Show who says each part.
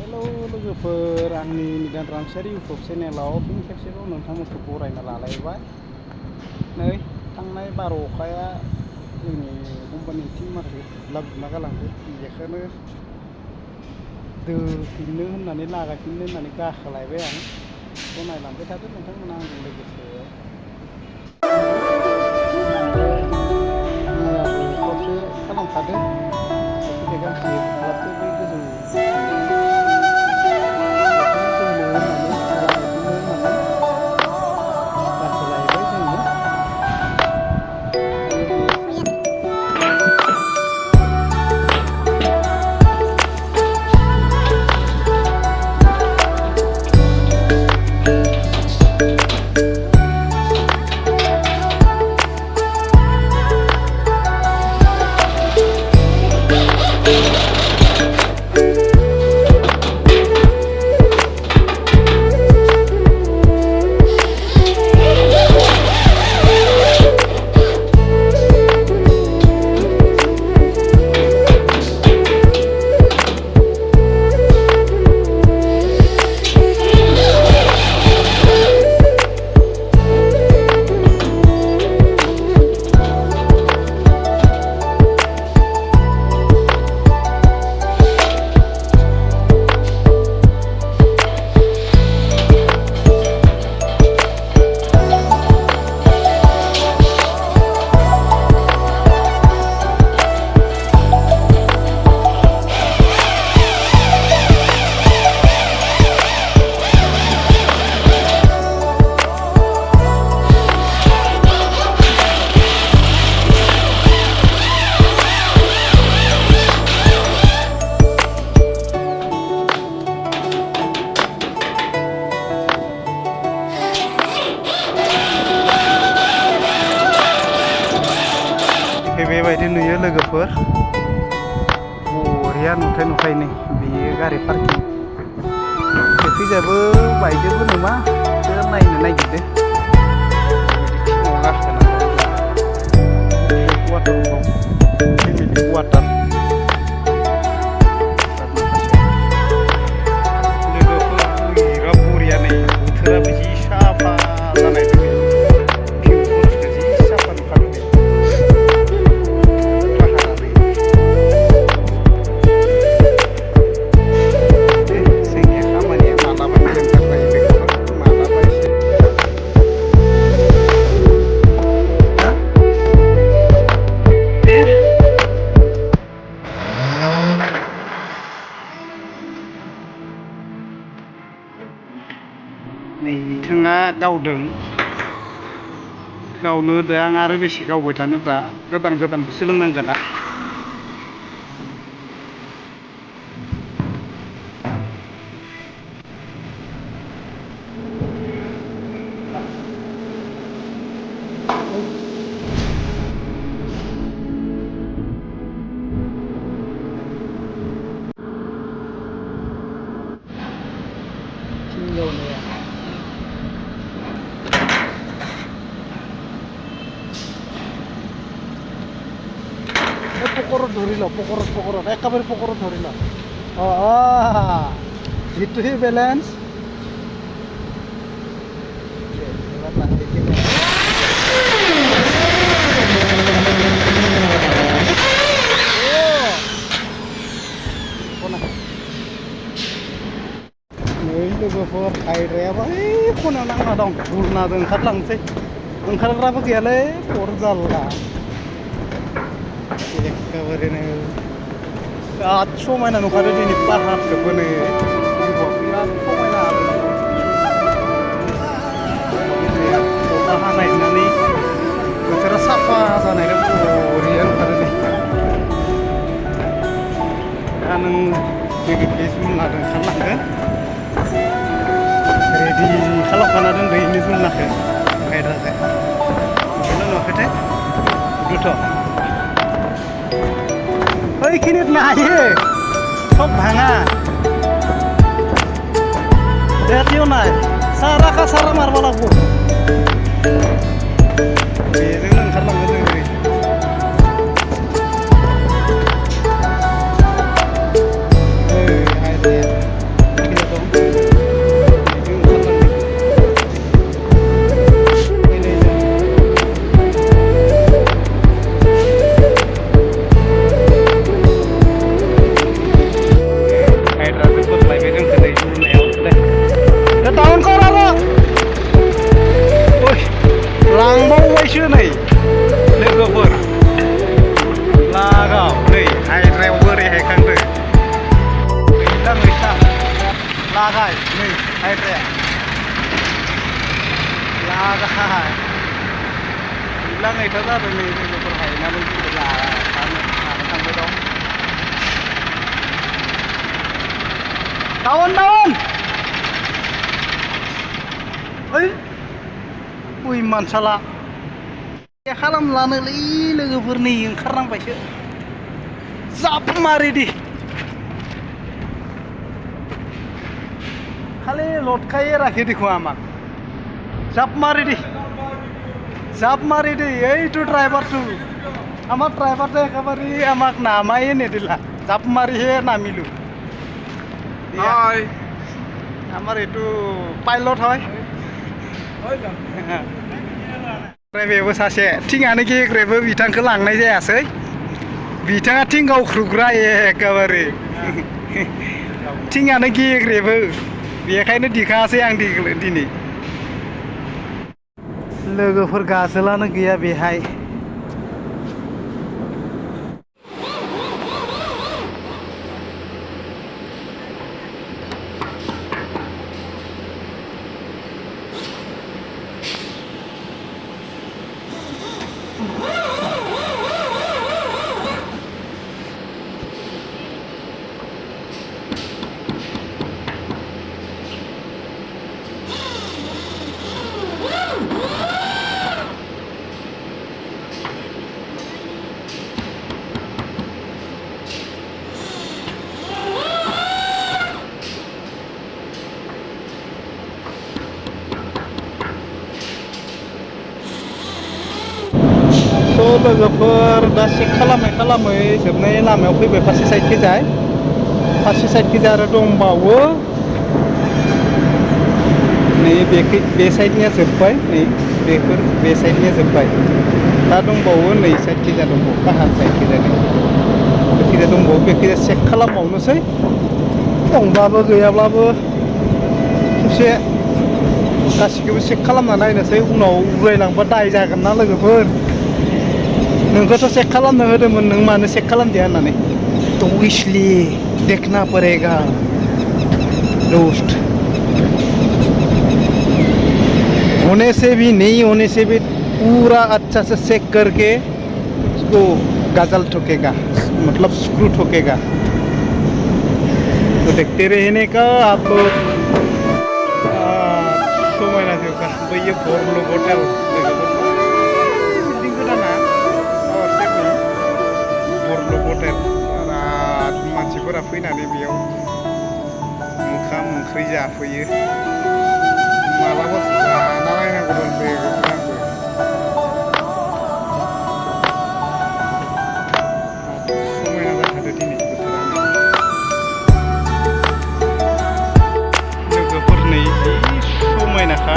Speaker 1: Hello लोगोफोर आंनि निदान रामसियारि इउटुब चेनेलाव फिन खेबसेबाव नोंथांमोनखौ बरायना लालायबाय नै थांनाय बार अखाया जोंनि कम्पानि टिम माखासे बुला गालांदो बेखौनो दोफिननो होननानै लागायफिननो होननानै गाखोलायबाय आं बेखौ नायलांबाय थादो नोंथांमोना आंजों लोगोसे खौसो खालामखादो बेखौ गांसे बुलाबदो बै गोजौ बेबायदि नुयो लोगोफोर बरिया नुथाय बेयो गारि पार्किं बेखैजाबो बायदोबो नामा नायनो नागिरदो वाटार लोगोफोर बिराद बरिया नै बोथोराबो जि साफा जानाय नोंथाङा गावदों गावनो दा आं आरो बेसे गावबाय थानो दा गोदान सोलोंनांगोन ना পকৰত ধৰি ল পকৰত একেবাৰে পকৰত ধৰি ল যিটোহে বেলেঞ্চ लोगोफोर हायद्रायाबा खनायाव नांना दं गुरनाजों ओंखारलांसै ओंखारग्राबो गैयालै खर जारला एखेबारेनो बिराद समायना नुखादो दिनै पाहारखौबो नै बिराद समायना अखा हानाय होननानै बोथोरा साफा जानायजों बरिया नुखादो नै दा नों बे जुमलाजों ओंखारलांगोन रेडि खालामखाना दोनदो इनि जुमलाखौ गायदाजों बेखौनो नुवाखैथाय दुथ' ओइखिनित नायो सब भाङा देरथियाव नाय सारा मारबा लागबो बेजोंनो ओंखारलांगोन जों लागाय नै हायद्राया लागाय लाङैथ' जादों नै लोगोफोर हायनानै जोंबो लानो थांबाय दं दावन ओइ उइ मानसाला खालामलानोलै लोगोफोर नै ओंखारनांबायसो जाप मारिदि खालि लटकायै राखि देखो আমাক জাপ মারি দি এইটো ড্রাইভারটো আমার ড্রাইভারটো একেবারে আমাক নামায়ে নেদিলা জাপ মারিহে নামিলো
Speaker 2: হাই
Speaker 1: আমার এটো পাইলট হয় ड्राइभारबो सासे थिङानो गेग्रेबो बिथांखौ लांनाय जायासै बिथाङा थिं गावख्रुग्रा एकेबारे थिङानो गेग्रेबो बेखायनो दिखाङासै आं दिनै लोगोफोर गाजोलानो गैया बेहाय लोगोफोर दा चेक खालामै जोबनाय लामायाव फैबाय फारसे साइडखैजाय आरो दंबावो नै बे साइडनिया जोब्बाय नै बेफोर बे साइडनिया जोब्बाय दा दंबावो नै साइडखैजा दंबावो बाहार साइडखैजा बेखैजा दंबावो बेखैजा चेक खालामबावनोसै दंब्लाबो गैयाब्लाबो खेबसे गासिखौबो चेक खालामना नायनोसै उनाव उरायलांबा दाय जागोन ना लोगोफोर नोंखौथ' चेक खालामनो होदोंमोन नों मानो चेक खालामदिया होननानै तो इसलिए देखना पड़ेगा दोस्त होने से भी नहीं होने से भी पूरा अच्छा से चेक करके उसको गजल ठोकेगा मतलब स्क्रू ठोकेगा तो देखते रहने का आप लोग समायना जोगा बैयो बरल' हटेल हटेल बिराद मानसिफोरा फैनानै बेयाव ओंखाम ओंख्रि जाफैयो मालाबा जाना नायनांगौ दंसै समायना जाखादो दिनै बोथोरानो लोगोफोर नै समायनाखा